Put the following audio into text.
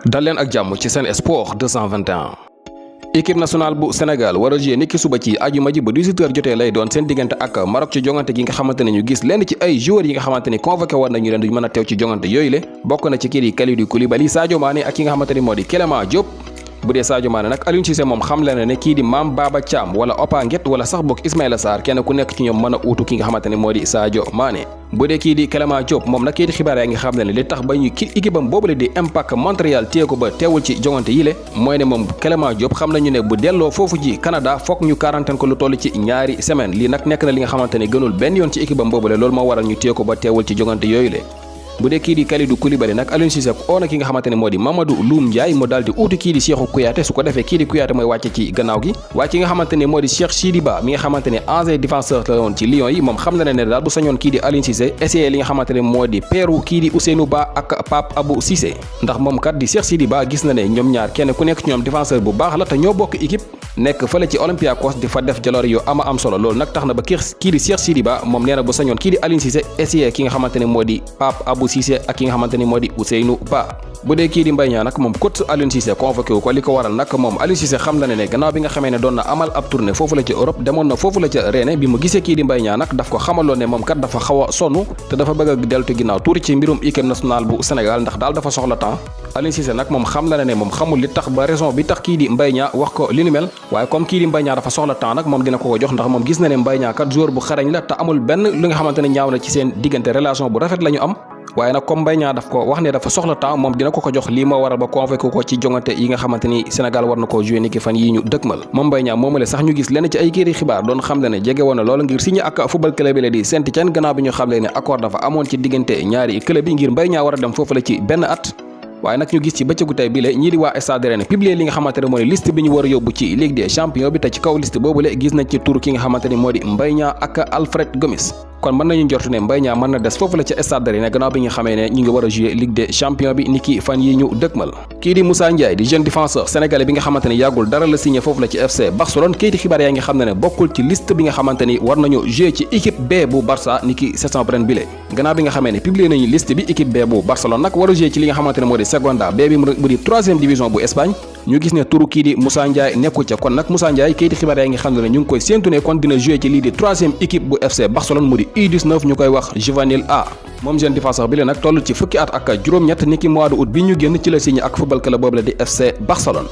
dal leen ak jàmm ci Sen Sports 221. équipe nationale bu Sénégal war a jouer niki suba ci ajuma ji ba 18h jotee lay doon seen diggante ak Maroc ci jongante gi nga xamante ne ñu gis lenn ci ay joueurs yi nga xamante ni convoqué war nañu leen duñ mën a teew ci jongante yooyu le bokk na ci kii di Kalidou Koulibaly Sadio Mané ak ki nga xamante ni moo di Clément Diop. bu dee Sadio Mané nag Aliou Cissé moom xam le na ne kii di Mame Baba Thiam wala Opa Nget wala sax bokk Ismaila sarr kenn ku nekk ci ñoom mën a uutu ki nga xamante ne moo di Sadio Mané. bu dee kii di Clément Diop moom nag kii di xibaar yaa ngi xam ne li tax ba ñu ki équipe am boobule di Impact Montréal téye ko ba teewul ci jongante yi le mooy ne moom Clément Diop xam nañu ne bu delloo foofu ji Canada foog ñu quarantaine ko lu toll ci ñaari semaine lii nag nekk na li nga xamante ne gënul benn yoon ci équipe am boobule loolu moo waral ñu téye ko ba teewul ci jongante yooyu le. bu dee kii di Kalidou Koulibaly nag Aliou Cissé oo na ki nga xamante ne moo di Mamadou Loum Ndiaye mu daal di uuti kii di Cheikhou Kouyaté su ko defee kii di Kouyaté mooy wàcce ci gannaaw gi waaye ki nga xamante ne moo di Cheikh Sidiba mi nga xamante ne ancien défenseur la woon ci Lions yi moom xam na ne daal bu sañoon kii di Aliou Cissé essayé li nga xamante ne moo di peeru kii di Ousseynou Ba ak Pape Abou Cissé ndax moom kat di Cheikh Sidiba gis na ne ñoom ñaar kenn ku nekk ci ñoom défenseur bu baax la te ñoo bokk équipe nekk fële ci Olympiakos di fa def jaloore yu ama am solo loolu nag tax na ba kii di Cheikh Sidiba moom nee na bu sañoon kii di Aliou Cissé essayé ki nga xamante ne moo di Pape Abou Cissé ak ki nga xamante ni moo di Ousseynou Ba. bu dee kii di Mbaye Niang nag moom coach Aliou Cissé convoqué wu ko li ko waral nag moom Aliou Cissé xam la ne gannaaw bi nga xamee ne doon na amal ab tournée foofu la ca Europe demoon na foofu la ca Rennes bi mu gisee kii di Mbaye Niang nag daf ko xamaloon ne moom kat dafa xaw a sonn te dafa bëgg a deltu ginnaaw tuuti ci mbirum équipe nationale bu Sénégal ndax daal dafa soxla temps Aliou Cissé nag moom xam la ne moom xamul li tax ba raison bi tax kii di Mbaye Niang wax ko li ni mel waaye comme kii di Mbaye Niang dafa soxla temps nag moom dina ko jox ndax moom gis na ne Mbaye Niang kat joueur bu xarañ la te amul benn li nga xamante ne ñaaw na ci seen diggante relation bu rafet la ñu am waaye nag comme Mbaye Niang daf ko wax ne dafa soxla temps moom dina ko jox lii moo waral ba convoqué ko ci jongante yi nga xamante ni Sénégal war na koo joué niki fan yi ñu dëkkmal moom Mbaye Niang moomale sax ñu gis lenn ci ay kéeri xibaar doon xam ne jege woon na loolu ngir signé ak football club bi la di Saint-Étienne gannaaw bi ñu xamle ne accord dafa amoon ci diggante ñaari club yi ngir Mbaye Niang war a dem foofu la ci benn at waaye nag ñu gis ci bëccëgu tey bile ñii di waa Stade Rennais publier li nga xamante ne mooy liste bi ñu war a yóbbu ci Ligue des champions bi te ci kaw liste boobule gis nañ ci tur ki nga xamante ni moo di Mbaye Niang ak Alfred Gomis kon mën nañu njortu ne Mbaye Niang mën na des foofu la ca Stade Rennais gannaaw bi nga xamee ne ñu ngi war a jouer Ligue des champions bi niki fan yi ñu dëkkmal kii di Moussa Ndiaye di jeune défenseur sénégalais bi nga xamante ne yàggul dara la signé foofu la ci FC Barcelone kayiti xibaar yaa ngi xam ne bokkul ci liste bi nga xamante ni war nañu jouer ci équipe B bu Barça niki saison ren bile gannaaw bi nga xamee ne publier nañu liste bi équipe B bu Barcelone nag war a jouer ci li nga xamante ne moo di Segunda B bi mu di 3e division bu Espagne ñu gis ne turu kii di Moussa Ndiaye nekkul ca kon nag Moussa Ndiaye kayiti xibaar yaa ngi xam ne ñu ngi koy séentu ne kon dina jouer ci lii di 3e équipe bu FC Barcelone mu di U19 ñu koy wax juvénile A moom jeune défenseur bi la nag toll ci fukki at ak juróom-ñett niki mois de août bi ñu génn ci la signé ak football club boobu la di FC Barcelone